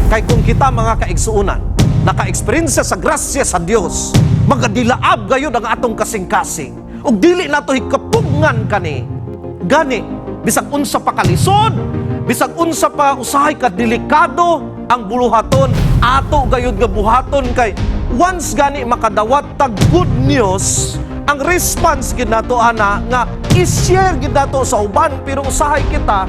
Kay kung kita, mga kaigsuunan, naka-experience sa grasya sa Dios, magadilaab gayud ang atong kasing-kasing. Ug dili nato hikapugngan kani. Gani, bisag unsa pa kalisod, bisag unsa pa usahay ka delikado ang buluhaton, ato gayud nga buhaton kay once gani makadawat tag good news, ang response gid nato ana nga i-share gid nato sa uban. Pero usahay kita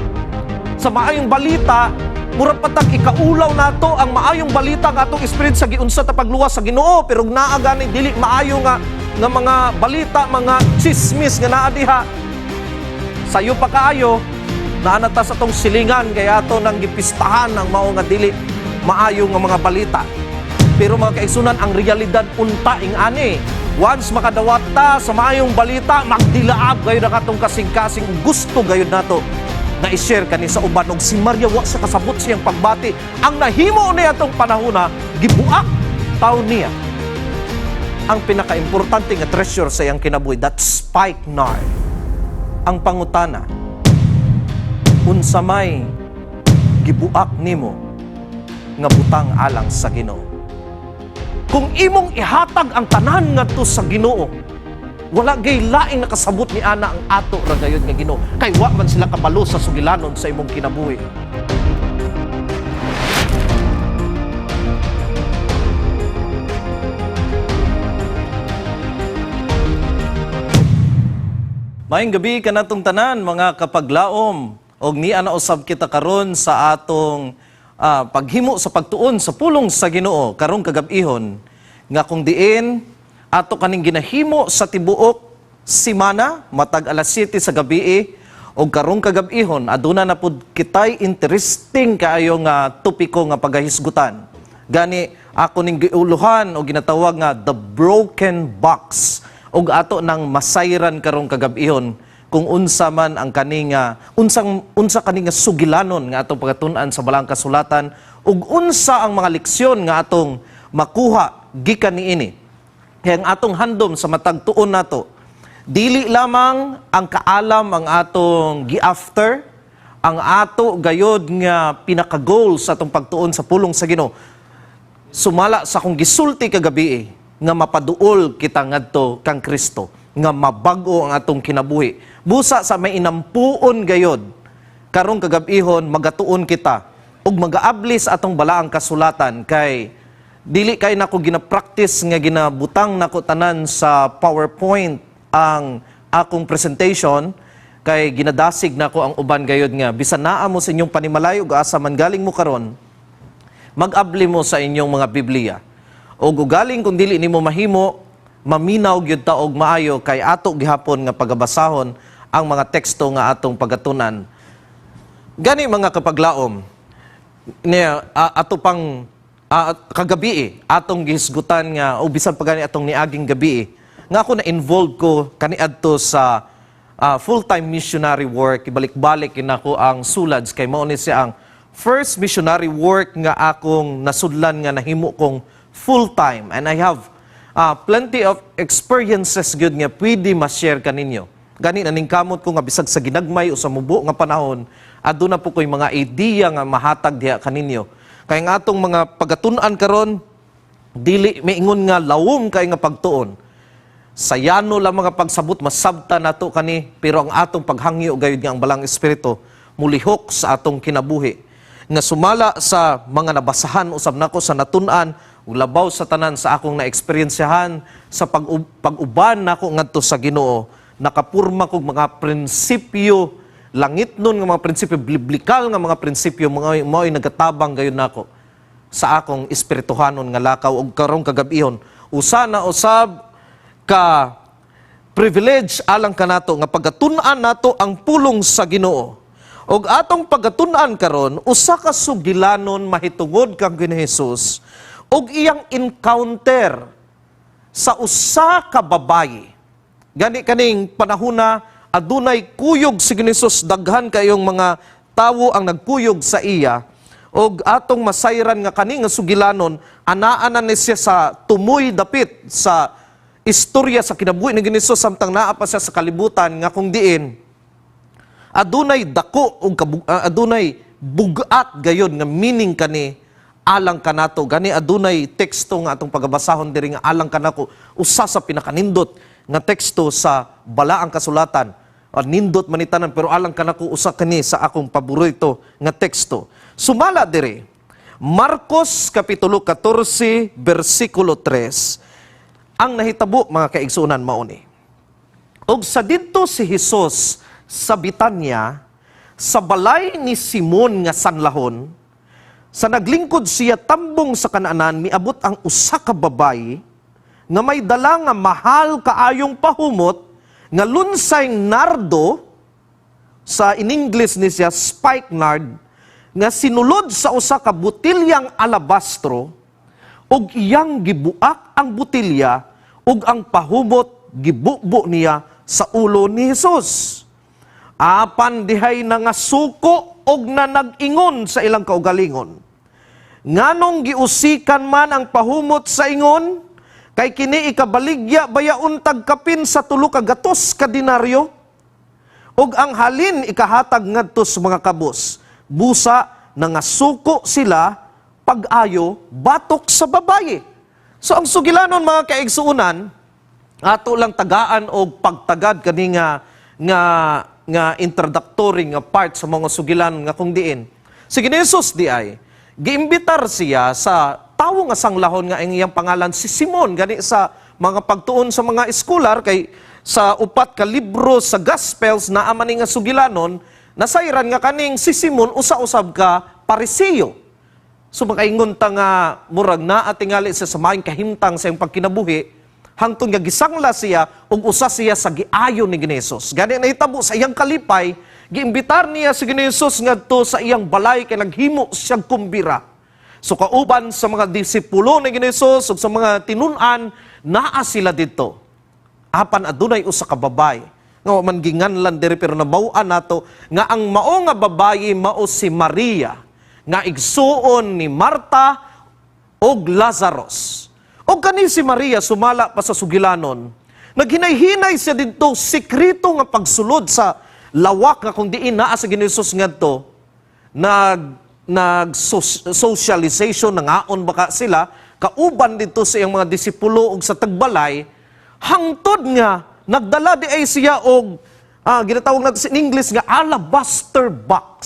sa maayong balita, mura patag ikaulaw nato ang maayong balita nga atong experience sa giunsa ta pagluwas sa Ginoo, pero naa gani dili maayo nga nga mga balita, mga chismis nga naa diha. Sayo pa kaayo naa na ta sa atong silingan kay ato nang gipistahan ang mao nga dili maayo nga mga balita. Pero, mga kaigsunan, ang realidad unta ing ani: once makadawat ta sa maayong balita, magdilaab gayud ang atong kasing-kasing, gusto gayud nato na i-share kani sa uban. Og si Maria, wa sa kasabot siyang pagbati. Ang nahimo niya atong panahona, gibuak taw niya ang pinakaimportante nga treasure sa iyang kinabuhi, that spikenard. Ang pangutana, unsa may gibuak nimo nga butang alang sa Ginoo? Kung imong ihatag ang tanan ngadto sa Ginoo, wala gay laing nakasabot ni ana, ang ato ra gayud nga Ginoo, kay wa man sila kabalo sa sugilanon sa imong kinabuhi. Maayong gabi kanatong tanan, mga kapaglaom, og niya na usab kita karon sa atong paghimo sa pagtuon sa pulong sa Ginoo karong kagabihon, nga kung diin ato kaning ginahimo sa tibuok simana matag alas 7 sa gabi. Og karong kagabihon, aduna na pud kitay interesting kaayo nga topiko nga pagahisgutan. Gani ako ning giuluhan o ginatawag nga "The Broken Box", ug ato nang masayran karong kagabihon kung unsa man ang kani nga unsang unsa kani nga sugilanon nga atong pagatun-an sa Balaang Kasulatan ug unsa ang mga leksyon nga atong makuha gikan niini. Kaya ang atong handom sa matag tuon nato, dili lamang ang kaalam ang atong gi-after. Ang ato gayod nga pinaka-goal sa atong pagtuon sa pulong sa Ginoo, sumala sa akong gisulti kagabi, nga mapaduol kita ngadto kang Kristo, nga mabag-o ang atong kinabuhi. Busa sa may inampuon gayod, karong kagabihon magatuon kita ug magaabli sa atong Balaang Kasulatan, kay dili kay nako gina-practice nga ginabutang nako tanan sa PowerPoint ang akong presentation, kay ginadasig nako ang uban gayod nga bisan naa mo sa inyong panimalay ug asa man galing mo karon, mag-abli mo sa inyong mga Biblia. O gugaling kung dili nimo mahimo, maminaw gyud ta og maayo kay ato gihapon nga pagabasahon ang mga teksto nga atong pagatunan. Gani, mga kapaglaom, niya ato pang kagabi atong gihisgutan nga o bisan pa gani atong niaging gabi nga ako na involved ko kaniadto sa full-time missionary work. Ibalik-balik nako ang sulads kay mao ni siya ang first missionary work nga akong nasudlan nga nahimo kong full-time, and I have plenty of experiences gyud nga pwede ma-share kaninyo. Gani naningkamot ko nga bisag sa ginagmay o sa mubo nga panahon, aduna po ko'y mga idea nga mahatag diha kaninyo. Kay ang atong mga pagatun-an karon, dili maingon nga lawom kay nga pagtuon. Sayano lang mga pagsabot, masabta nato kani, pero ang atong paghangyo gayud nga ang Balaang Espiritu mulihok sa atong kinabuhi. Nga sumala sa mga nabasahan usab nako sa natun-an ug labaw sa tanan sa akong naeksperiensyahan sa pag-uban nako ngadto sa Ginoo, nakapurma kog mga prinsipyo langit nun nga mga prinsipyo biblikal, nga mga prinsipyo mga mao'y nagatabang gayud nako sa akong espirituhanon nga lakaw. Og karong kagabihon, usa na usab ka privilege alang kanato nga pagatun-an nato ang pulong sa Ginoo. Og atong pagatun-an karon usa ka sugilanon mahitungod kang Ginoong Hesus og iyang encounter sa usa ka babayi. Gani kaning panahuna adunay kuyog si Ginoong Hesus, daghan kayong mga tawo ang nagkuyog sa iya, og atong masayran nga kani nga sugilanon anaa na ni siya sa tumoy dapit sa istorya sa kinabuhi ni Ginoong Hesus samtang naa pa siya sa kalibutan, nga kung diin adunay dako og adunay bugat gayod nga meaning kani Alang kanato. Gani adunay teksto nga atong pagabasahon diri nga alang kanako usa sa pinakanindot nga teksto sa Balaang Kasulatan. Nindot man ni tanan, pero alang kanako usa kani sa akong paborito nga teksto. Sumala diri, Marcos kapitulo 14 bersikulo 3, ang nahitabo, mga kaigsunan, mao ni. "Og sa didto si Hesus sa Bitanya, sa balay ni Simon nga sanlahon, sa naglingkod siya tambong sa kananan, miabot ang usa ka babayi nga may dala nga mahal kaayong pahumot nga lunsay nardo, sa in English ni siya spikenard, nga sinulod sa usa ka butilyang alabastro, ug iyang gibuak ang butilya ug ang pahumot gibubo niya sa ulo ni Hesus. Apan dihay nangasuko og nanag-ingon sa ilang kaugalingon, 'Nganong giusikan man ang pahumot sa ingon? Kay kini ikabaligya baya untag kapin sa 300 ka denaryo? Ug ang halin ikahatag ngadto sa mga kabos.' Busa nangasuko sila pag-ayo batok sa babaye." So ang sugilanon, mga kaigsuonan, ato lang tagaan og pagtagad kani nga nga nga introductory nga part sa mga sugilan nga kung diin si Jesus di ay giimbitar siya sa tawo nga sanglahon nga ang iyang pangalan si Simon. Gani sa mga pagtuon sa mga eskular, kay sa upat ka libro sa Gospels naa man ni nga sugilanon, nasayran nga kaning si Simon usa-usab ka Pariseo. So makaingon ta nga murag naa tingali siya sa maayong kahimtang sa iyang pagkinabuhi hangtod nga gisangla siya ug usa siya sa giayo ni Hesus. Gani nahitabo, sa iyang kalipay, giimbitar niya si Hesus ngadto sa iyang balay kay naghimo siyang kumbira. So kauban sa mga disipulo ni Hesus ug sa mga tinun-an, naa sila didto. Apan adunay usa ka babaye nga wa man ginganlan diri, pero nabaw-an nato nga ang mao nga babaye mao si Maria nga igsuon ni Marta og Lazarus. Og kani si Maria, sumala pa sa sugilanon, naghinay-hinay siya didto, sekreto nga pagsulod sa lawak nga kung diin naa sa Ginoo Jesus ngadto nag nag socialization, nangaon baka sila kauban didto sa iyang mga disipulo ug sa tagbalay, hangtod nga nagdala di ay siya og ginatawag nato sa English nga alabaster box.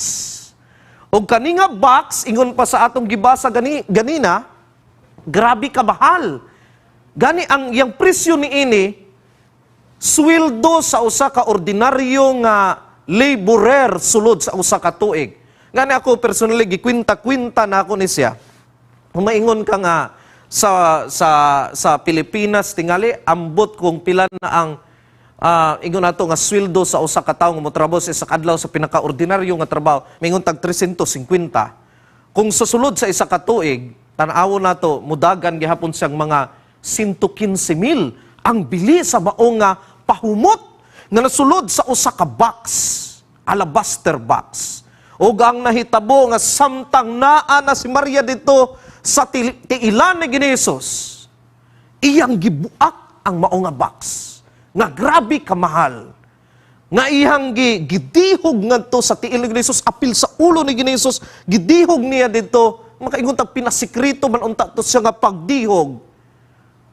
Og kani nga box, ingon pa sa atong gibasa ganina, grabe ka mahal. Gani ang iyang presyo niini sweldo sa usa ka ordinaryo nga laborer sulod sa usa ka tuig. Gani ako personally, gikwinta-kwinta na ako ni siya. Maingon ka nga sa Pilipinas tingali ambot kung pila na ang ingon nato nga sweldo sa usa ka tawo nga motrabaho sa isa ka adlaw sa pinakaordinaryo nga trabaho, maingon tag 350. Kung sa sulod sa isa ka tuig, tan-awon nato, mudagan gihapon siyang mga 115 mil ang bili sa mao nga pahumot nga nasulod sa usa ka box, alabaster box. Ug ang nahitabo nga samtang naa na si Maria didto sa tiilan ni Hesus, iyang gibuak ang mao nga box nga grabe kamahal nga iyang gidihog ngadto sa tiil ni Jesus, apil sa ulo ni Jesus, gidihog niya didto. Makaingon tag pinasikreto man unta to siya nga pagdihog,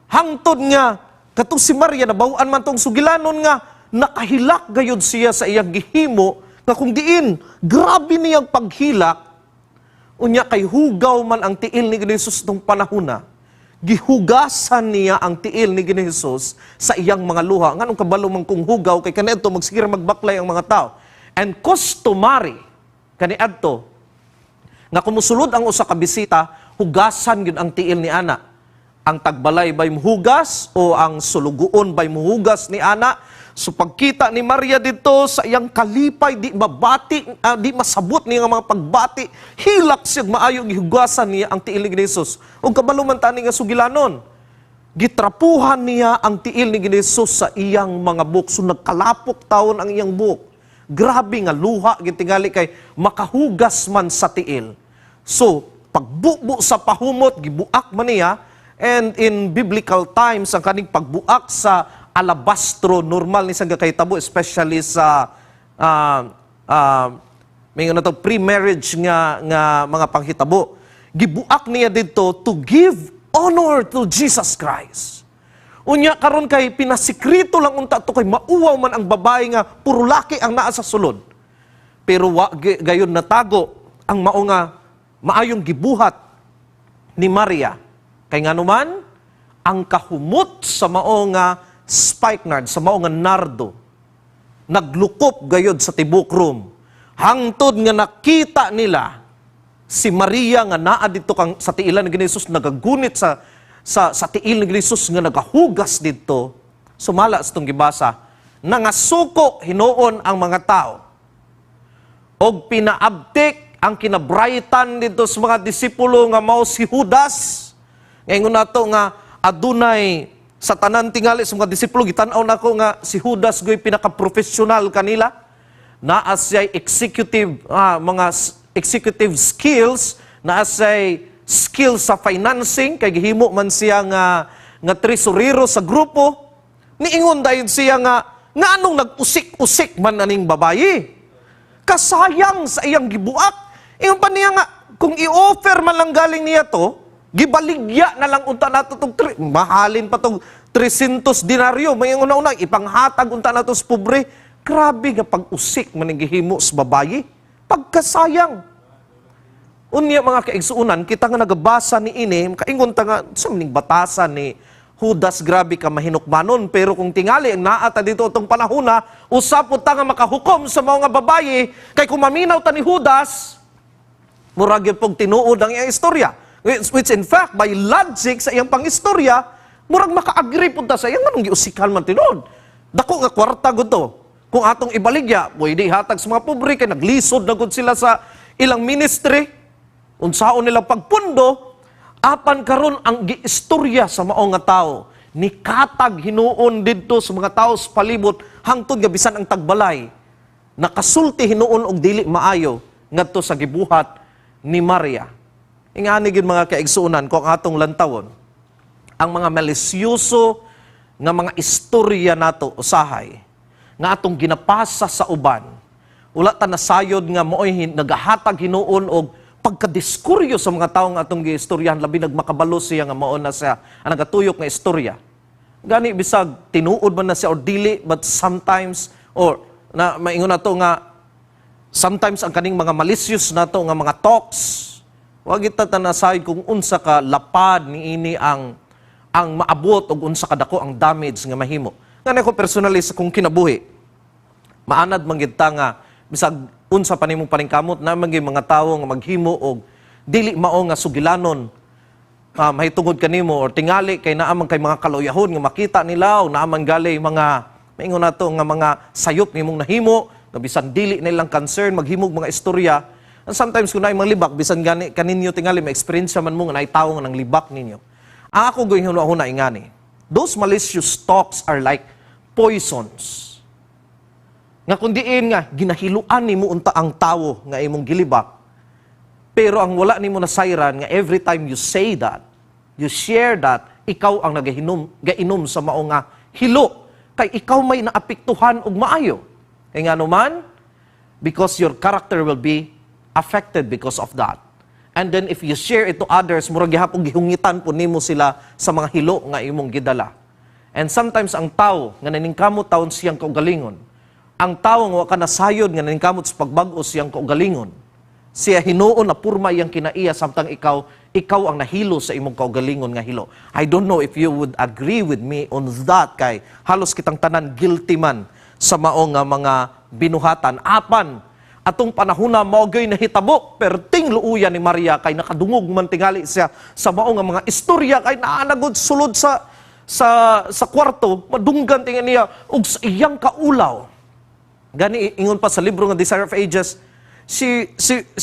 hangtod nga katong si Maria, nabaw-an man tong sugilanon nga nakahilak gayud siya sa iyang gihimo nga kung diin grabe niyang paghilak. Unya kay hugaw man ang tiil ni Jesus nung panahon na, gihugasan niya ang tiil ni Jesus sa iyang mga luha. Nganong kabalo man kung hugaw? Kay kaniadto magsigir magbaklay ang mga tao. And customary kaniadto nga kung musulod ang usa ka bisita, hugasan gyud ang tiil ni ana. Ang tagbalay bay muhugas o ang sulugoon bay muhugas ni ana. So pagkita ni Maria didto, sa iyang kalipay, di mabati, di masabot niya nga mga pagbati, hilak siya maayo, gihugasan niya ang tiil ni Jesus. Ug kabalo man tani nga sugilanon, gitrapuhan niya ang tiil ni Jesus sa iyang mga buhok. So nagkalapok tawon ang iyang buhok. Grabe nga luha gitingali kay makahugas man sa tiil. So pagbubo sa pahumot, gibuak man niya. And in biblical times, ang kaning pagbuak sa alabastro, normal ni sa kahitabo, especially sa may nga to pre-marriage nga nga mga panghitabo. Gibuak niya didto to give honor to Jesus Christ. Unya karon kay pinasikreto lang unta to kay mauwaw man ang babae nga puro laki ang naa sa sulod. Pero wa gayon natago ang mao nga maayong gibuhat ni Maria. Kay nganuman, ang kahumot sa mao nga spikenard, sa mao nga nardo, naglukop gayod sa tibok room. Hangtod nga nakita nila si Maria nga naa didto kang sa tiilan ni Jesus, nagagunit sa tiil ni Jesus nga nagahugas didto. Sumala sa itong gibasa, nangasuko hinuon ang mga tao og pinaabtik ang kinabraytan didto sa mga disipulo nga mao si Judas. Ngayon nato nga adunay sa tanan tingali sa mga disipulo, gitan-aw nako nga si Judas goy pinaka-professional kanila. Naa siya'y executive mga executive skills, naa siya'y skills sa financing kay gihimo man siya nga tresurero sa grupo. Niingon dayon siya nga nganong nag-usik-usik man aning babayi? Kasayang sa iyang gibuak. Ingon pa niya nga, kung i-offer man lang galing niya to, gibaligya na lang unta nato tong mahalin pa tong 300 denaryo. May una-una, ipanghatag unta nato sa pobre. Grabe nga pag-usik man ang gihimo sa babayi. Pagkasayang. Unya, mga kaigsuunan, kita nga nagabasa ni ini, kaingon ta nga, sa maning batasan ni Judas, grabe ka mahinukmanon. Pero kung tingali, ang naa ta dito itong panahon na, usap ta nga makahukom sa mga babayi, kay kung maminaw ta ni Judas, murag yun pong tinuod ang iyang istorya. Which in fact, by logic sa iyang pangistorya, murag maka-agree pud ta sa iyang anong giusikan man tinuod. Dako nga kwarta gud to. Kung atong ibaligya, pwede ihatag sa mga pobre kay naglisod na gud sila sa ilang ministry. Unsaon nila pagpundo, apan karon ang giistorya sa mao nga tao, nikatag hinuon didto sa mga tao sa palibot hangtod nga bisan ang tagbalay nakasulti hinuon og dili maayo ngadto sa gibuhat ni Maria. Ingani gyud, mga kaigsuonan, kung ang atong lantawon ang mga malisyoso nga mga istorya nato usahay nga atong ginapasa sa uban, wala ta nasayod nga maoy nagahatag hinuon og pagkadiskuryo sa mga tawo nga atong giistoryahan, labi nagmakabalo siya nga mao na siya ang nagatuyok nga istorya. Gani bisag tinuod man na siya or dili, but sometimes or na maingon nato nga sometimes ang kaning mga malicious nato nga mga talks, wa kita tanasay kung unsa ka lapad niini ang maabot og unsa ka dako ang damage nga mahimo. Ngani ako personally sa kong kinabuhi, maanad man gid ta nga bisag unsa pa nimong paningkamot na man gyud mga tawo nga maghimo og dili mao nga sugilanon mahitungod kanimo or tingali kay naa man kay mga kaluyahon nga makita nila o naa man gali mga maingon nato nga mga sayop nimong nahimo nga bisan dili nilang concern, maghimog mga istorya. And sometimes kung naay mga libak, bisan gani kaninyo tingali may experience man mo nga naay tawo nga nang libak ninyo, ang ako gyud huna ingani, those malicious talks are like poisons nga kung diin nga ginahiluan nimo unta ang tawo nga imong gilibak, pero ang wala nimo nasayran nga every time you say that, you share that, ikaw ang nagahinom gainom sa mao nga hilo kay ikaw may naapektuhan og maayo. Kay ngano man, because your character will be affected because of that. And then if you share it to others, murag gihapon gihungitan po nimo sila sa mga hilo nga imong gidala. And sometimes ang tao nga naningkamot taon siyang kaugalingon, ang tao nga wa ka nasayod nga naningkamot sa pagbag-o siyang kaugalingon, siya hinuon na purma iyang kinaiya samtang ikaw ang nahilo sa imong kaugalingon nga hilo. I don't know if you would agree with me on that kay halos kitang tanan guilty man sa mao nga mga binuhatan. Apan atong panahona mao gyud nahitabo, perting luuya ni Maria kay nakadungog man tingali siya sa mao nga mga istorya kay naanagod sulod sa kwarto, madunggan tingali niya ug sa iyang kaulaw. Gani ingon pa sa libro nga Desire of Ages, she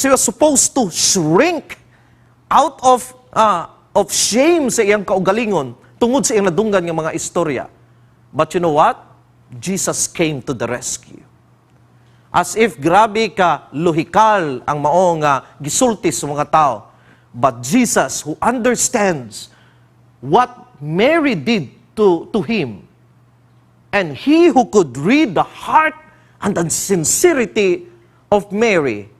was supposed to shrink out of shame sa iyang kaugalingon tungod sa iyang nadunggan nga mga istorya. But you know what? Jesus came to the rescue. As if grabe ka lohikal ang mao nga gisulti sa mga tao. But Jesus, who understands what Mary did to him, and he who could read the heart and the sincerity of Mary,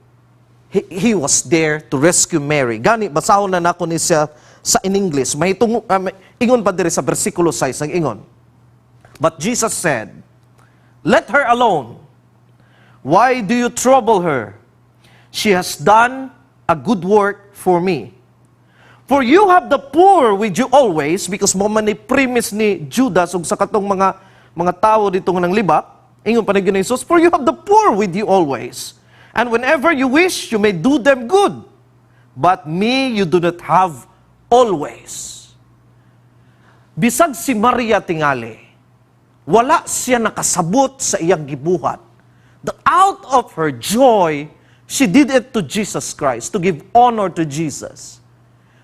he He was there to rescue Mary. Gani, basahon na nako ni siya sa in English. May tungo, ingon pa diri sa versikulo 6, ang ingon. But Jesus said, "Let her alone. Why do you trouble her? She has done a good work for me. For you have the poor with you always," because mao man ni premise ni Judas ug sa katong mga tawo dito nga nanglibak, ingon pa ni Jesus, "For you have the poor with you always. And whenever you wish, you may do them good. But me you do not have always." Bisag si Maria tingali, wala siya nakasabot sa iyang gibuhat. That out of her joy, she did it to Jesus Christ, to give honor to Jesus.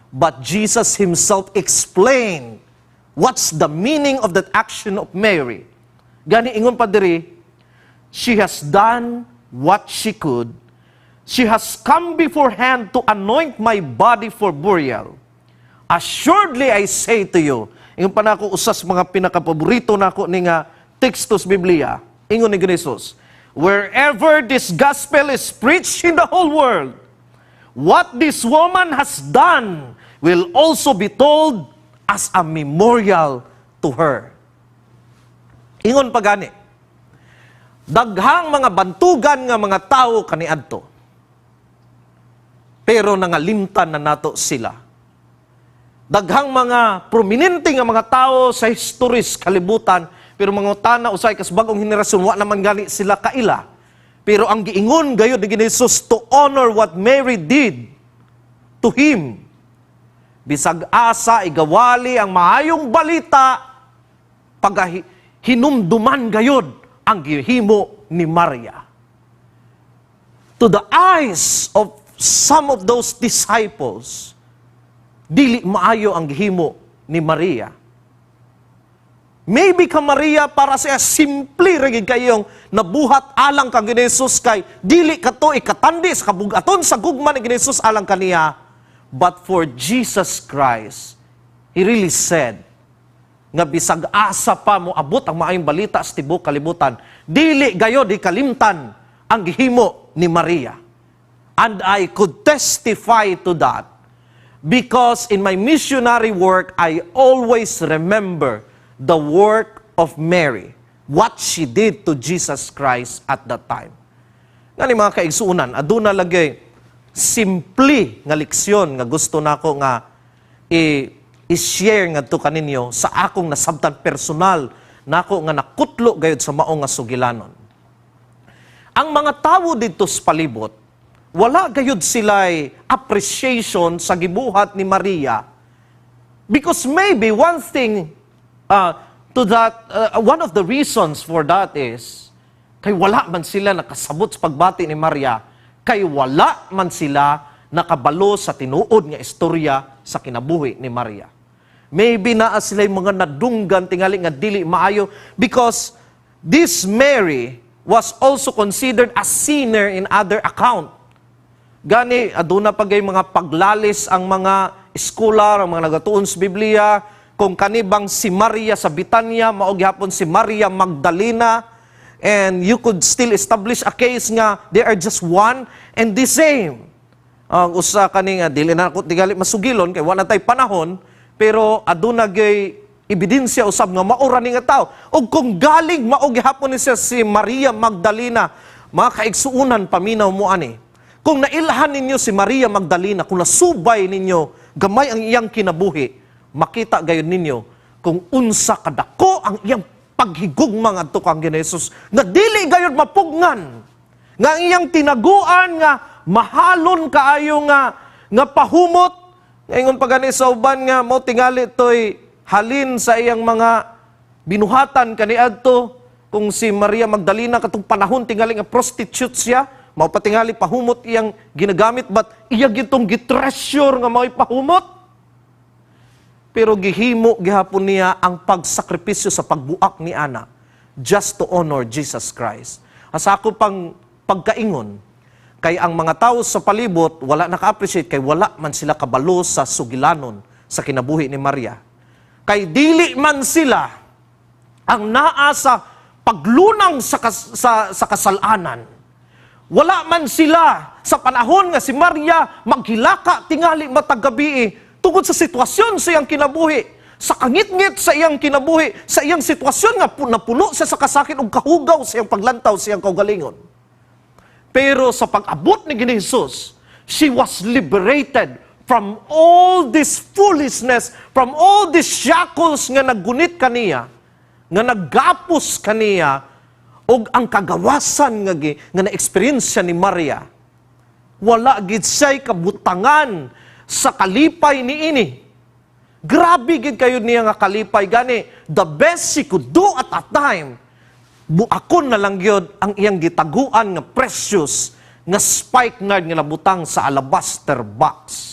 But Jesus himself explained what's the meaning of that action of Mary. Gani ingon pa diri, "She has done what she could. She has come beforehand to anoint my body for burial. Assuredly, I say to you," ingon pa nako usas mga pinakapaborito nako ni nga teksto sa Biblia, ingon ni Jesus, "Wherever this gospel is preached in the whole world, what this woman has done will also be told as a memorial to her." Ingon pa gani, daghang mga bantugan nga mga tao kaniadto. Pero nangalimtan na nato sila. Daghang mga prominente nga mga tao sa history sa kalibutan, pero mga tana usay kas bagong henerasyon, wa naman gani sila kaila. Pero ang giingon gayud ni Jesus to honor what Mary did to him. Bisag asa igawali ang maayong balita, pag hinumduman gayud ang gihimo ni Maria. To the eyes of some of those disciples, dili maayo ang gihimo ni Maria. Maybe ka Maria para siya simple ra gid kayong nabuhat alang kang Jesus kay dili kato ikatandi sa kabugaton sa gugma ni Jesus alang kaniya. But for Jesus Christ, He really said nga bisag asa pa mo abot ang maayong balita sa tibuok kalibutan, dili gayod ikalimtan ang gihimo ni Maria. And I could testify to that because in my missionary work, I always remember the work of Mary, what she did to Jesus Christ at that time. Ngani, mga kaigsuunan, aduna lagi simple nga leksyon nga gusto nako nga i-share ngadto kaninyo sa akong nasabtan personal nako nga nakutlo gayud sa mao nga sugilanon. Ang mga tawo dito sa palibot, wala gayud sila'y appreciation sa gibuhat ni Maria because maybe one thing to that, one of the reasons for that is, kay wala man sila nakasabot sa pagbati ni Maria, kay wala man sila nakabalo sa tinuod nga istorya sa kinabuhi ni Maria. Maybe naa sila mga nadunggan tingali nga dili maayo because this Mary was also considered a sinner in other account. Gani, aduna pa gay mga paglalis ang mga scholar, ang mga nagatuon sa Biblia, kung kanibang si Maria sa Bitanya, mao gihapon si Maria Magdalena, and you could still establish a case nga they are just one and the same. Ang usa kani nga dili na ako tingali masugilon kay wala tay panahon, pero aduna gay ebidensya usab nga mao ra ni nga tao. Ug kung galing mao gihapon ni siya si Maria Magdalena, mga kaigsuunan, paminaw mo ani. Kung nailhan ninyo si Maria Magdalena, kung nasubay ninyo gamay ang iyang kinabuhi, makita gayon ninyo kung unsa kadako ang iyang paghigugma ngadto kang Jesus nga dili gayud mapugngan, nga ang iyang tinaguan nga mahalon kaayo nga pahumot. Ngayon pa gani sa uban nga mo tingali toy halin sa iyang mga binuhatan kaniadto. Kung si Maria Magdalena katong panahon tingali nga prostitute siya, mao pa tingali pahumot iyang ginagamit, but iya gitong gitreasure nga mao'y pahumot, pero gihimo gihapon niya ang pagsakripisyo sa pagbuak ni ana just to honor Jesus Christ. Asa ako pang pagkaingon, kay ang mga tao sa palibot wala naka-appreciate kay wala man sila kabalo sa sugilanon sa kinabuhi ni Maria. Kay dili man sila ang naa sa paglunang sa kasalanan. Wala man sila sa panahon nga si Maria maghilaka tingali matag gabi tungod sa sitwasyon sa iyang kinabuhi, sa kangitngit sa iyang kinabuhi, sa iyang sitwasyon nga napuno siya sa kasakit ug kahugaw sa iyang paglantaw sa iyang kaugalingon. Pero sa pag-abot ni Ginoong Jesus, she was liberated from all this foolishness, from all these shackles nga naggunit kaniya, nga naggapos kaniya, ug ang kagawasan nga na-experience ni Maria, wala gid siya'y kabutangan sa kalipay niini. Grabe gid kayo niya nga kalipay. Gani, the best she could do at that time, buakon na lang gyud ang iyang gitaguan nga precious nga spikenard nga nabutang sa alabaster box.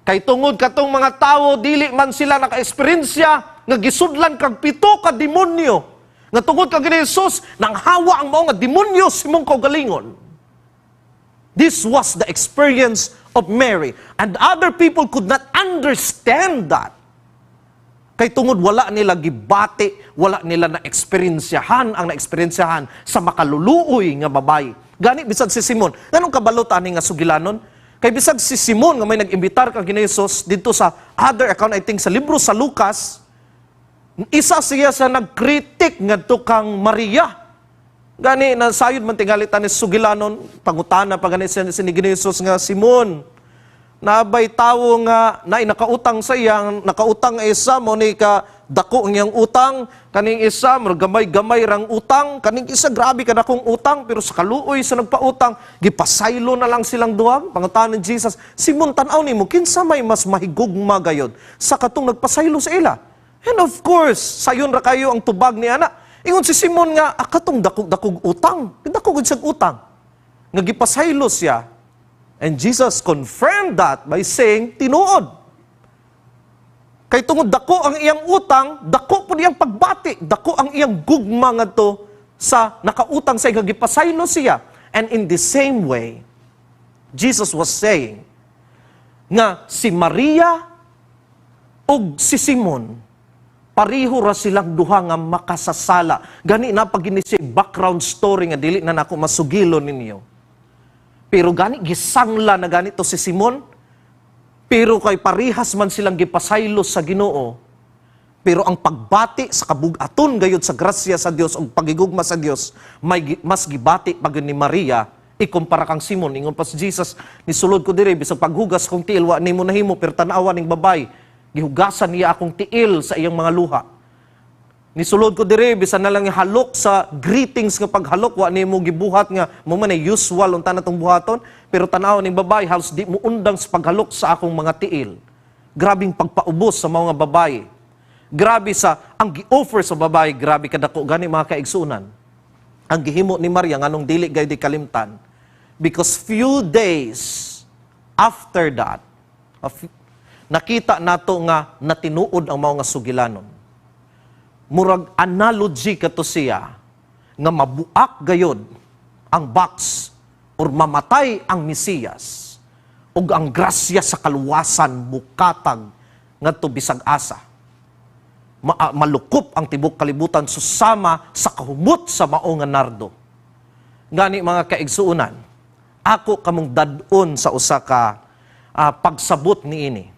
Kay tungod katong mga tawo, dili man sila naka-esperyensya nga gisudlan kag pito ka demonyo. Nga tungod kang Jesus, nang hawa ang mao nga demonyo sa imong kaugalingon. This was the experience of Mary. And other people could not understand that. Kay tungod wala nila gibati, wala nila na-eksperyensyahan ang na-eksperyensyahan sa makaluluoy nga babayi. Gani bisag si Simon, nganong kabalo ta ani nga sugilanon? Kay bisag si Simon nga may nag-imbitar kang Jesus didto sa other account, I think sa libro sa Lucas, isa siya sa nagkritik ngadto kang Maria. Gani nasayod man tingali ta ni sugilanon, pangutana pa gani siya ni Jesus nga, "Simon, nabay tawo nga naay nakautang sa iyang nakautang ang isa mo ni ka dako ang iyang utang, kaning isa murag gamay-gamay rang utang, kaning isa grabe ka dakong utang, pero sa kaluoy sa nagpautang gipasaylo na lang silang duha." Pangutana ni Jesus, "Simon, tan-aw nimo, kinsa may mas mahigugma gayod sa katong nagpasaylo sa ila?" And of course, sayon ra kayo ang tubag ni ana. Ingon si Simon nga, "Ah, katong dakog utang, dako gud siyang utang nga gipasaylo siya." And Jesus confirmed that by saying, "Tinuod." Kay tungod dako ang iyang utang, dako po iyang pagbati, dako ang iyang gugma ngadto sa nakautang sa iyang gipasaylo siya. And in the same way, Jesus was saying nga si Maria ug si Simon, pareho ra silang duha nga makasasala. Gani na pag siya background story nga dili na nako masugilon ninyo. Pero gani gisangla na ganito si Simon. Pero kay parihas man silang gipasaylo sa Ginoo. Pero ang pagbati sa kabugaton gayud sa grasya sa Dios ug pagigugma sa Dios may mas gibati pa gyud ni Maria ikumpara kang Simon. Ingon pa si Jesus, "Nisulod ko diri, bisag paghugas kong tiil wa nimo nahimo, pero tan-awa ning babay, gihugasan niya akong tiil sa iyang mga luha. Nisulod ko dire, bisan na lang halok sa greetings nga paghalok wa nimo gibuhat nga mo man ay usual unta na tong buhaton, pero tan-aw ning babae, halos di mo undang sa paghalok sa akong mga tiil." Grabing pagpaubos sa mga babae. Grabe sa ang gi-offer sa babae, grabe kadako. Gani, mga kaigsuonan, ang gihimo ni Maria, nganong dili gay di kalimtan? Because few days after that, nakita nato nga natinuod ang mao nga sugilanon. Murag analogy kato siya nga mabuak gayod ang box or mamatay ang Mesiyas ug ang grasya sa kaluwasan mukatag ngadto bisag asa. Malukop ang tibok kalibutan susama sa kahumot sa mao nga nardo. Gani, mga kaigsuonan, ako kamong dad-on sa usa ka pagsabot niini.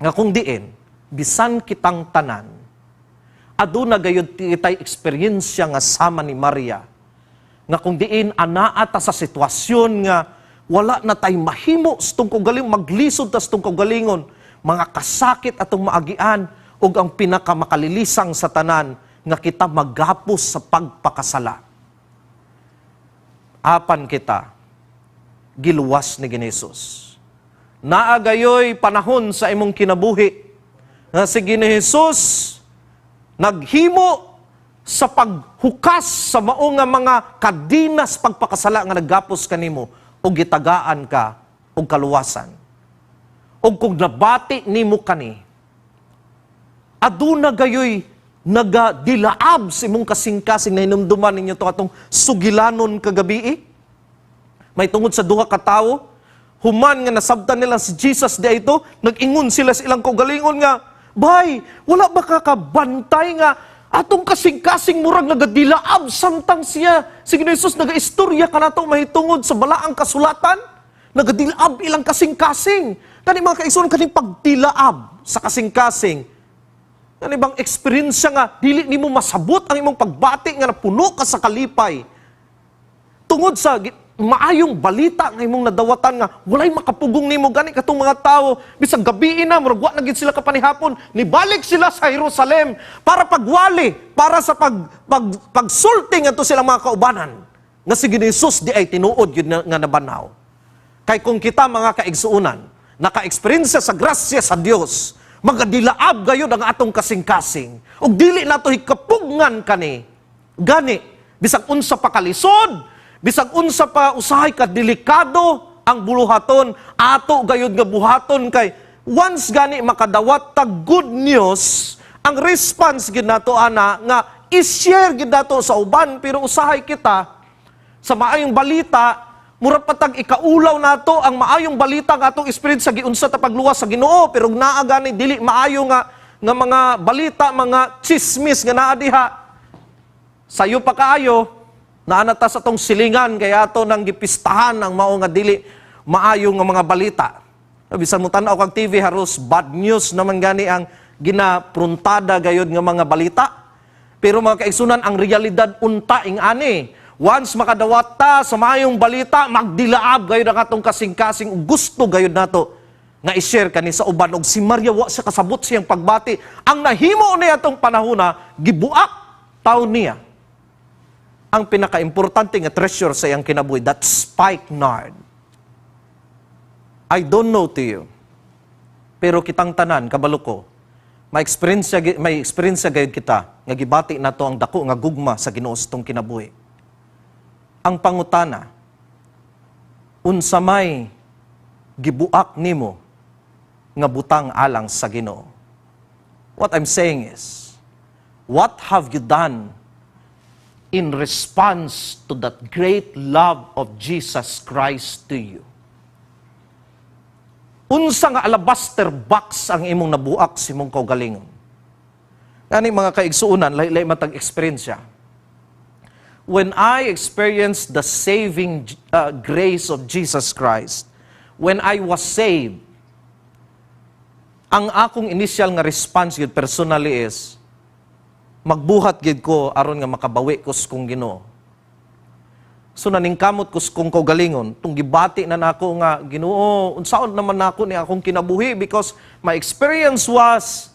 Nga kung diin, bisan kitang tanan, aduna gayud kitay eksperyensya nga sama ni Maria nga kung diin anaa ta sa sitwasyon nga wala na tay mahimo sa tong kaugalingon, maglisod ta sa tong kaugalingon, mga kasakit atong maagian ug ang pinakamakalilisan sa tanan nga kita magapos sa pagpakasala. Apan kita giluwas ni Ginesus. Naa gayoy panahon sa imong kinabuhi nga si Ginoong Hesus naghimo sa paghukas sa mao nga mga kadinas pagpakasala nga naggapos kanimo ug gitagaan ka og kaluwasan. Ug kung nabati nimo kani, aduna gayoy nagadilaab sa imong kasing-kasing. Nahinumduman ninyo to atong sugilanon kagabi. May tungod sa duha ka tawo, human nga nasabtan nila si Jesus di ito, nag-ingon sila sa ilang kaugalingon nga, "Bay, wala ba ka kabantay nga Atong kasing-kasing murag nagadilaab samtang siya si Ginoong Jesus nagaistorya kanato mahitungod sa balaang kasulatan. Nagadilaab ilang kasing-kasing. Kani, mga kaigsuonan, kaning pagdilaab sa kasing-kasing, kani bang eksperyensya nga dili nimo masabot ang imong pagbati nga napuno ka sa kalipay tungod sa maayong balita nga imong nadawatan nga walay makapugong nimo? Gani katong mga tawo, bisag gabii na, murag wa na gid sila kapanihapon, nibalik sila sa Jerusalem para pagwali, para sa pag pagsulti ngadto silang mga kaubanan nga si Ginoong Jesus diay tinuod gyud nga nabanhaw. Kay kung kita, mga kaigsuonan, naka-eksperyensya sa grasya sa Dios, magadilaab gayud ang atong kasing-kasing ug dili nato hikapugngan kani. Gani bisag unsa pa kalisod, bisag unsa pa usahay ka delikado ang buluhaton, ato gayud nga buhaton, kay once gani makadawat tag good news, ang response gid nato ana nga i-share gid nato sa uban. Pero usahay kita sa maayong balita, mura patag ikaulaw nato ang maayong balita nga atong experience sa giunsa ta pagluwas sa Ginoo. Pero naa gani dili maayo nga mga balita, mga chismis nga naa diha. Sayo pa kaayo naa na ta sa atong silingan kay ato nang gipistahan ang mao nga dili maayo nga mga balita. Bisan mo tan-aw kag TV, haros bad news naman gani ang ginapruntada gayod nga mga balita. Pero, mga kaigsuonan, ang realidad unta ing ani. Once makadawat ta sa maayong balita, magdilaab gayud ang atong kasing-kasing ug gusto gayud nato nga i-share kani sa uban. Og si Maria, wa siya kasabot siyang pagbati. Ang nahimo niya atong panahona, gibuak taon niya ang pinakaimportante nga treasure sa iyang kinabuhi, that spikenard. I don't know to you, pero kitang tanan, kabalo ko, may experience gayud kita nga gibati nato ang dako nga gugma sa Ginoo sa atong kinabuhi. Ang pangutana, unsa may gibuak nimo nga butang alang sa Ginoo? What I'm saying is, what have you done in response to that great love of Jesus Christ to you? Unsa nga alabaster box ang imong nabuak sa imong kaugalingon? Gani, mga kaigsuonan, lahi-lahi man tag eksperyensya. When I experienced the saving grace of Jesus Christ, when I was saved, ang akong initial nga response gid personally is magbuhat gid ko aron nga makabawi ko sa kong Ginoo. So naningkamot ko sa kong kaugalingon, tung gibati na nako nga, "Ginoo, unsaon naman nako ni akong kinabuhi?" because my experience was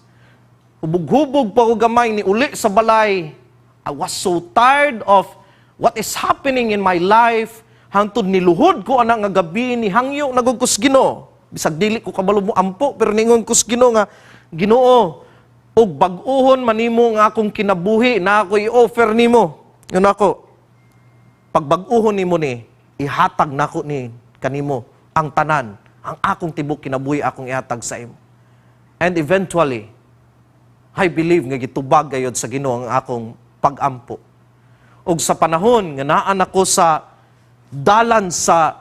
hubog-hubog pa ko gamay ni uli sa balay. I was so tired of what is happening in my life. Hangtod niluhod ko ana nga gabi, ni hangyo na gud ko sa Ginoo. Bisag dili ko kabalo mo ampo, pero ningon ko sa Ginoo nga, "Ginoo, ug bag-uhon manimo nga akong kinabuhi na ako i-offer nimo." Yun ako, pagbag-uhon nimo ni, ihatag nako ni kanimo ang tanan, ang akong tibok kinabuhi akong ihatag sa imo. And eventually, I believe nga gitubag gayod sa Ginoo ang akong pagampo. Ug sa panahon nga naan ako sa dalan sa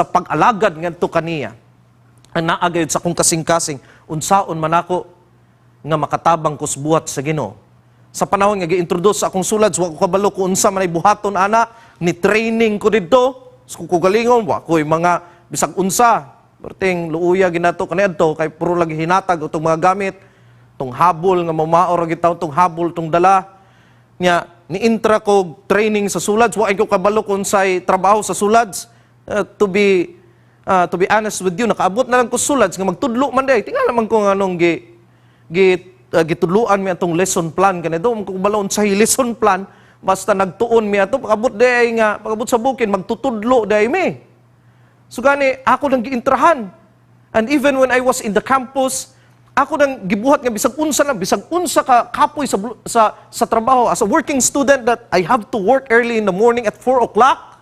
pag-alagad ngadto kaniya, ang naa gayod sa akong kasing-kasing, unsaon man ako nga makatabang ko sa buhat sa Ginoo. Sa panahon nga gi-introduce sa akong sulad, wa ko kabalo kung unsa man ay buhaton ana, ni training ko didto sa kong kaugalingon, wa ko'y mga bisag unsa. Perting luuya ginato kaniadto kay puro lagi hinatag utong mga gamit, tong habol nga mamao ra gitaw, tong habol tong dala. Nya ni-intra ko training sa Sulads, wa ko kabalo kung unsay trabaho sa Sulads. To be honest with you, nakaabot na lang ko Sulads nga magtudlo man day. Tingala man ko nga anong gi gi gitudluan mi atong lesson plan kanito, ko kabalo unsay lesson plan, basta nagtuon mi ato. Pag-abot day nga pag-abot sa bukid, magtutudlo day mi. So gani ako nang giintrahan. And even when I was in the campus, ako nang gibuhat nga bisag unsa lang, bisag unsa ka kapoy sa trabaho as a working student that I have to work early in the morning at 4 o'clock.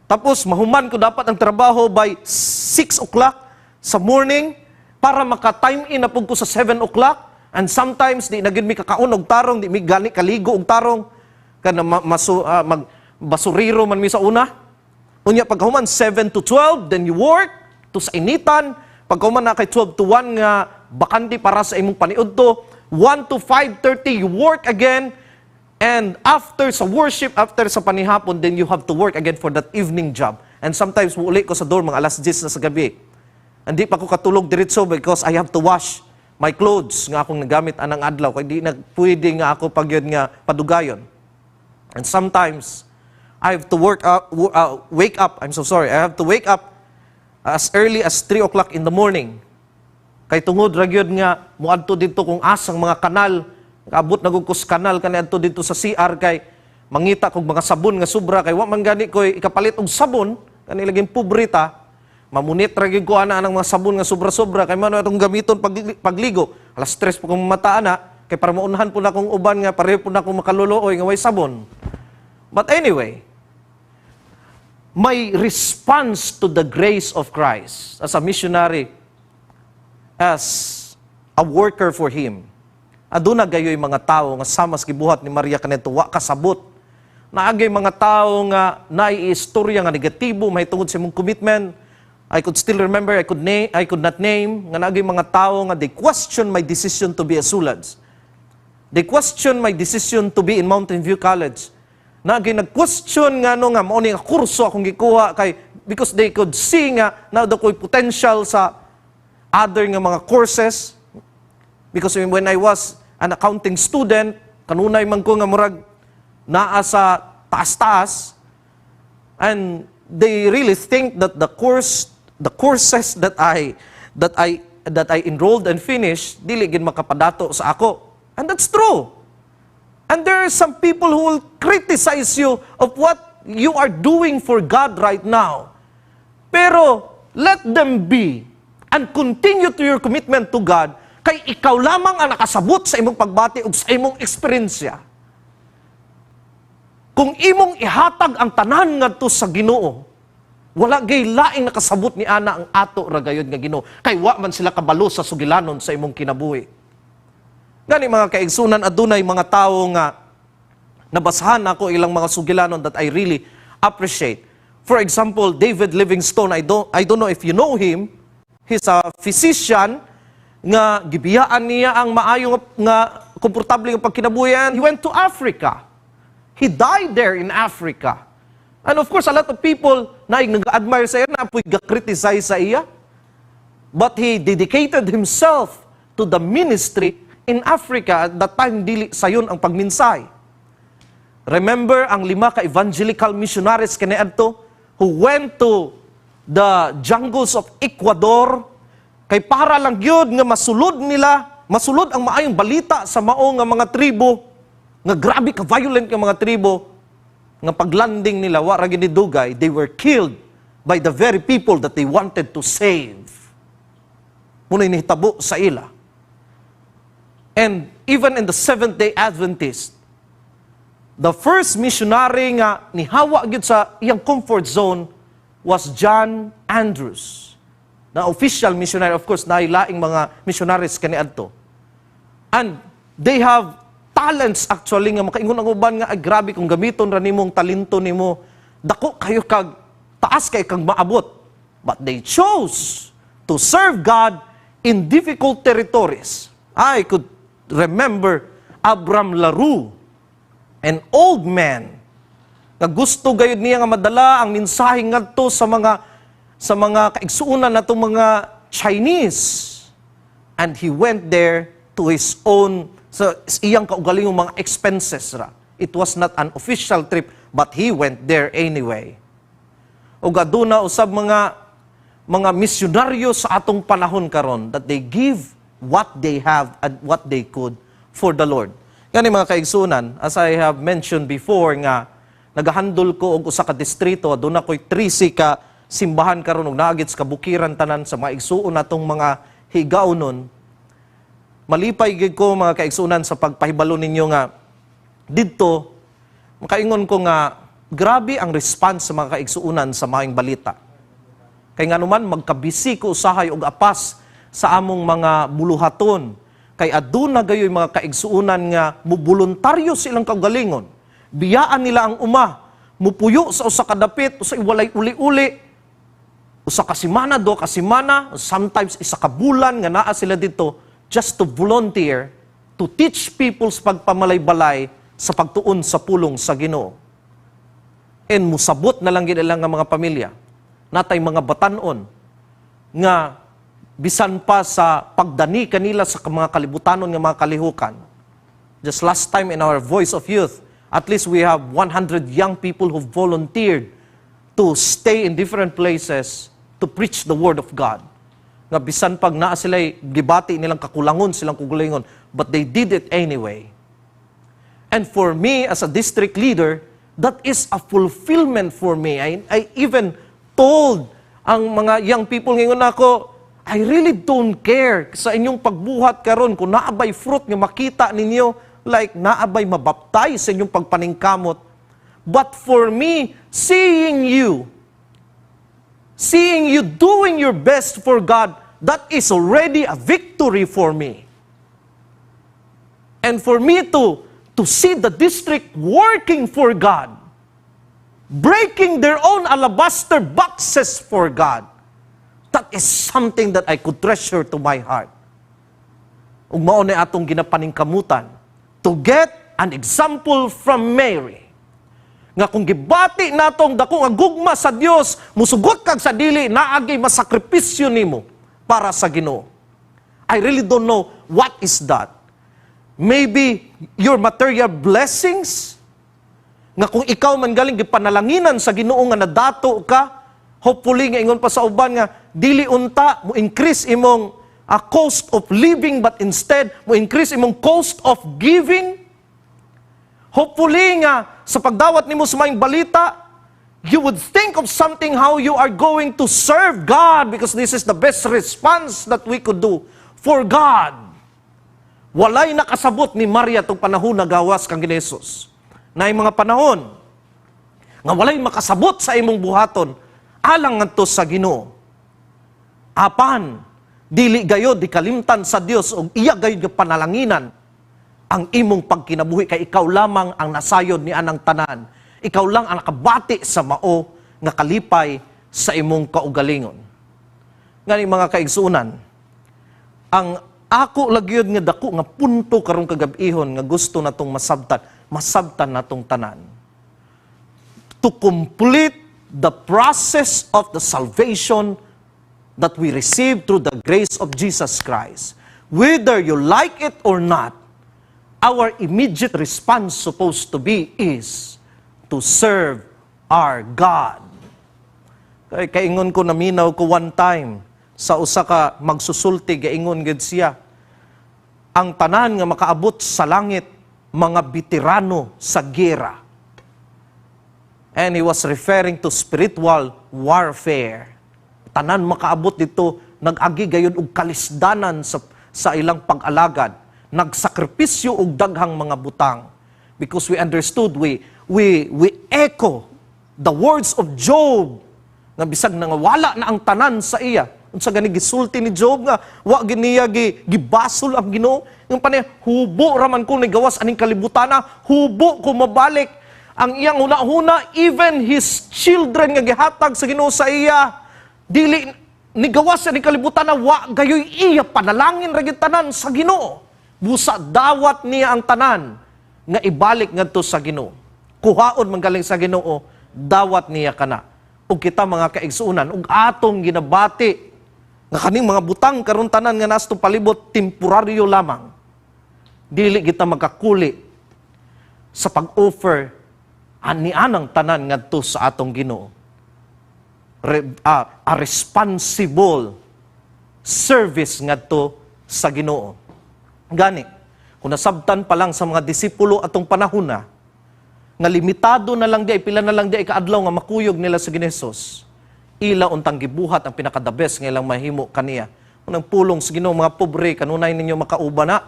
Tapos mahuman ko dapat ang trabaho by 6 o'clock sa morning para maka-time in na pud ko sa 7 o'clock. And sometimes di na gid mi kakaon og tarong, di mi gani kaligo og tarong kana mag basuriro man mi sa una. Unya pagkahuman, 7 to 12, then you work to sa initan. Pagkahuman na kay 12 to 1 nga bakante para sa imong paniudto. 1 to 5:30 you work again. And after sa worship, after sa panihapon, then you have to work again for that evening job. And sometimes, muuli ko sa dorm, mga alas 10 na sa gabi. Hindi pa ko katulog diretso because I have to wash my clothes nga akong nagamit anang adlaw. Kay di na pwede nga ako pag yun nga padugayon. And sometimes, I have to work up, wake up, I'm so sorry, I have to wake up as early as 3 o'clock in the morning. Kay tungod ra gyud nga muadto didto kung asang mga kanal, kaabot na gud ko sa kanal kaniadto didto sa CR kay mangita kog mga sabon nga sobra kay wa man gani ko ikapalit og sabon kani laging pobre ta. Mamunit ra gyud ko ana ang mga sabon nga sobra-sobra kay mao atong gamiton pag, pagligo. Alas 3 pa kong mata ana kay para maunhan po na akong uban nga pareho po na akong makaluluoy nga way sabon. But anyway, my response to the grace of Christ as a missionary, as a worker for Him, aduna gayoy mga tao nga sama sa gibuhat ni Maria kanito, wa kasabot. Naagay mga tao nga naiistorya nga negatibo mahitungod sa imong commitment. I could still remember, I could not name, nga naagay mga tao nga they question my decision to be a Sulads. They question my decision to be in Mountain View College. Naagay nag-question nga no nga mao ni nga kurso akong gikuha kay because they could see nga naa daw ko'y potential sa other nga mga courses, because when I was an accounting student, kanunay man ko nga murag naa sa taas-taas, and they really think that the courses that I enrolled and finished dili gid makapadato sa ako. And that's true. And there are some people who will criticize you of what you are doing for God right now. Pero let them be and continue to your commitment to God kay ikaw lamang ang nakasabot sa imong pagbati ug sa imong eksperyensya. Kung imong ihatag ang tanan ngadto sa Ginoo, wala gay laing nakasabot ni ana ang ato ra gayud nga Ginoo kay wa man sila kabalo sa sugilanon sa imong kinabuhi. Gani, mga kaigsunan, adunay mga tawo nga nabasahan ako ilang mga sugilanon that I really appreciate. For example, David Livingstone, I don't know if you know him. He's a physician nga gibiyaan niya ang maayo nga komportable nga pagkinabuhian. He went to Africa. He died there in Africa. And of course, a lot of people na nag-admire sa iya, na po'y ga-criticize sa iya. But he dedicated himself to the ministry in Africa. At that time, dili sayon ang pagminsay. Remember ang lima ka evangelical missionaries kaniadto who went to the jungles of Ecuador kay para lang gyud nga masulod nila, masulod ang maayong balita sa mao nga mga tribo nga grabe ka violent nga mga tribo, nga paglanding nila, wa ra gid dugay, they were killed by the very people that they wanted to save. Mao nahitabo sa ila. And even in the Seventh Day Adventist, the first missionary nga nihawa gyud sa iyang comfort zone was John Andrews. Na official missionary, of course, naay laing mga missionaries kaniadto. And they have talents actually nga makaingon ang uban nga, "Ay, grabe, kung gamiton ra nimong talento nimo, dako kayo kag taas kay kag maabot." But they chose to serve God in difficult territories. I could remember Abram LaRue, an old man nga gusto gayud niya nga madala ang mensahe ngadto sa mga kaigsuonan natong mga Chinese, and he went there to his own, sa iyang kaugalingong mga expenses ra. It was not an official trip, but he went there anyway. Ug aduna usab mga misyonaryo sa atong panahon karon that they give what they have and what they could for the Lord. Gani, mga kaigsunan, as I have mentioned before nga nagahandol ko og usa ka distrito, aduna ko'y 13 ka simbahan karon ug naa gid sa kabukiran tanan sa mga igsuon natong mga higaunon. Malipay gid ko, mga kaigsuonan, sa pagpahibalo ninyo nga didto makaingon ko nga grabe ang response sa mga kaigsuonan sa maayong balita. Kay nganuman magkabisi ko usahay og apas sa among mga buluhaton kay aduna gayoy mga kaigsuonan nga muboluntaryo silang kaugalingon. Biyaan nila ang uma, mupuyo sa usa ka dapit, usa walay uli-uli, usa ka semana, 2 ka semana, sometimes isa ka bulan nga naa sila didto just to volunteer to teach people sa pagpamalay-balay sa pagtuon sa pulong sa Ginoo. And musabot na lang gid nga mga pamilya. Natay mga batanon nga bisan pa sa pagdani kanila sa mga kalibutanon nga mga kalihukan. Just last time in our Voice of Youth, at least we have 100 young people who volunteered to stay in different places to preach the Word of God. Nga bisan pag naa sila gibati nilang kakulangon silang kaugalingon, but they did it anyway. And for me as a district leader, that is a fulfillment for me. I even told ang mga young people ngayon ako, "I really don't care sa inyong pagbuhat karon kung naa bay fruit nga makita ninyo, like naa bay mabaptize sa inyong pagpaningkamot. But for me, seeing you doing your best for God, that is already a victory for me." And for me to see the district working for God, breaking their own alabaster boxes for God, that is something that I could treasure to my heart. Ug mao na atong ginapaningkamutan to get an example from Mary. Nga kung gibati natong dako nga gugma sa Dios, musugot kag sa dili, naagay masakripisyo nimo para sa Ginoo. I really don't know what is that. Maybe your material blessings, nga kung ikaw man galing gipanalanginan sa Ginoo nga nadato ka, hopefully nga ingon pa sa uban nga dili unta mo increase imong cost of living, but instead mo increase imong cost of giving. Hopefully nga sa pagdawat nimo sa maayong balita, you would think of something, how you are going to serve God, because this is the best response that we could do for God. Walay nakasabot ni Maria tong panahon nagawas kang Jesus. Na mga panahon nga walay makasabot sa imong buhaton alang ngadto sa Ginoo. Apan dili gayod ikalimtan sa Dios og iya gayod nga panalanginan ang imong pagkinabuhi, kay ikaw lamang ang nasayod ni anang tanan. Ikaw lang ang nakabati sa mao nga kalipay sa imong kaugalingon. Ngani, mga kaigsuonan, ang ako lagi nga dako nga punto karong kagabihon nga gusto natong masabtan, masabtan natong tanan. To complete the process of the salvation that we receive through the grace of Jesus Christ, whether you like it or not, our immediate response supposed to be is to serve our God. Kay kaingon ko, naminaw ko one time sa usa ka magsusulti, gaingon gid siya, ang tanan nga makaabot sa langit, mga veterano sa gera. And he was referring to spiritual warfare. Tanan makaabot dito, nag-agi gayud og kalisdanan sa ilang pag-alagad, nagsakripisyo og daghang mga butang. Because we understood, we echo the words of Job nga bisag nangawala na ang tanan sa iya. Unsa gani gisulti ni Job nga wa giniya gibasol ang Ginoo? Yung panay, "Hubo ra man ko ni gawas aning kalibutana, hubo ko mabalik." Ang iyang huna-huna, even his children nga gihatag sa Ginoo sa iya, dili ni gawas aning kalibutana, wa gayoy iya, panalangin ra gyud tanan sa Ginoo. Busa dawat niya ang tanan nga ibalik ngadto sa Ginoo. Kuhaon man galing sa Ginoo, dawat niya kana. Ug kita, mga kaigsuonan, ug atong ginabati nga kaning mga butang karon tanan nga nasa palibot, temporaryo lamang. Dili kita magkakuli sa pag-offer ani anang tanan ngadto sa atong Ginoo. A responsible service ngadto sa Ginoo. Gani, kung nasabtan pa lang sa mga disipulo atong panahon na, nga limitado na lang di ay, pila na lang di ay kaadlaw nga makuyog nila sa Ginoo Jesus, ila untang gibuhat ang pinaka-the best nga ilang mahimo kaniya. Unang pulong sa Ginoo, "Mga pobre, kanunay ninyo makauban na.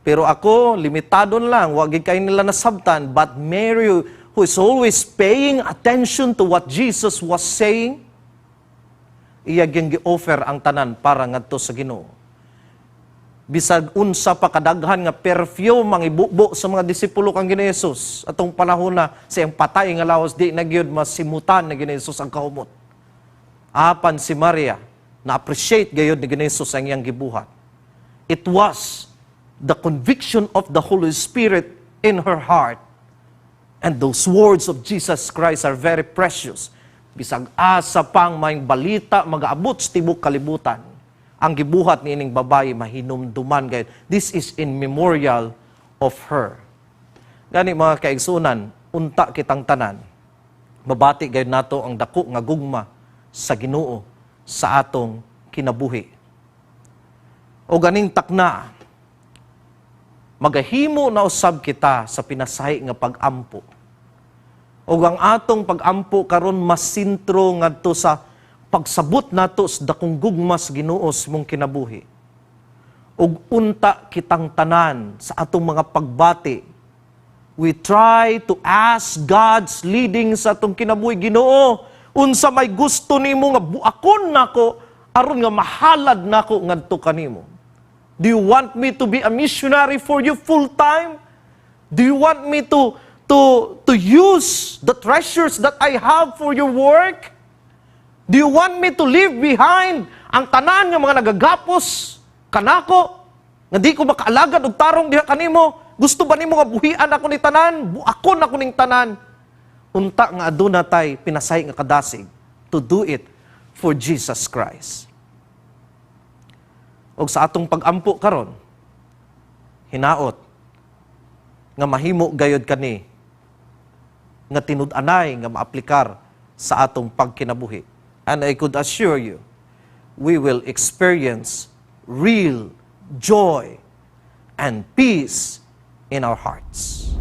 Pero ako, limitado na lang, wag kay nila nasabtan." But Mary, who is always paying attention to what Jesus was saying, iya gyud gi-offer ang tanan para ngadto sa Ginoo. Bisag unsa pa kadaghan nga perfume ang ibubo sa mga disipulo kang Ginoo Jesus atong panahon na sa iyang patay nga lawas, di na gyud masimutan na Ginoo Jesus ang kahumot. Apan si Maria, na appreciate gayud ni Ginoo Jesus ang iyang gibuhat. It was the conviction of the Holy Spirit in her heart. And those words of Jesus Christ are very precious. Bisag asa pang maayong balita magaabot sa tibok kalibutan, ang gibuhat ni ining babae mahinumduman gayud. This is in memorial of her. Gani, mga kaigsunan, unta kitang tanan mabati gayud nato ang dako nga gugma sa Ginoo sa atong kinabuhi. O ganing takna, magahimo na usab kita sa pinasahi nga pag-ampo. O ang atong pag-ampo karon masintro ngadto sa pagsabot nato sa dakong gugma sa Ginoo sa imong kinabuhi. Ug unta kitang tanan sa atong mga pagbati, we try to ask God's leading sa atong kinabuhi. Ginoo, unsa may gusto nimo nga buakon nako aron nga mahalad nako ngadto kanimo? Do you want me to be a missionary for you full time? Do you want me to use the treasures that I have for your work? Do you want me to leave behind ang tanan nga mga nagagapos kanako nga di ko makaalagad og tarong diha kanimo? Gusto ba nimo nga buhian ako ni tanan? Buakon ako ning tanan. Unta nga aduna tay pinasahi nga kadasig to do it for Jesus Christ. Og sa atong pag-ampo karon, hinaot nga mahimo gayod kani nga tinud-anay nga maaplikar sa atong pagkinabuhi. And I could assure you, we will experience real joy and peace in our hearts.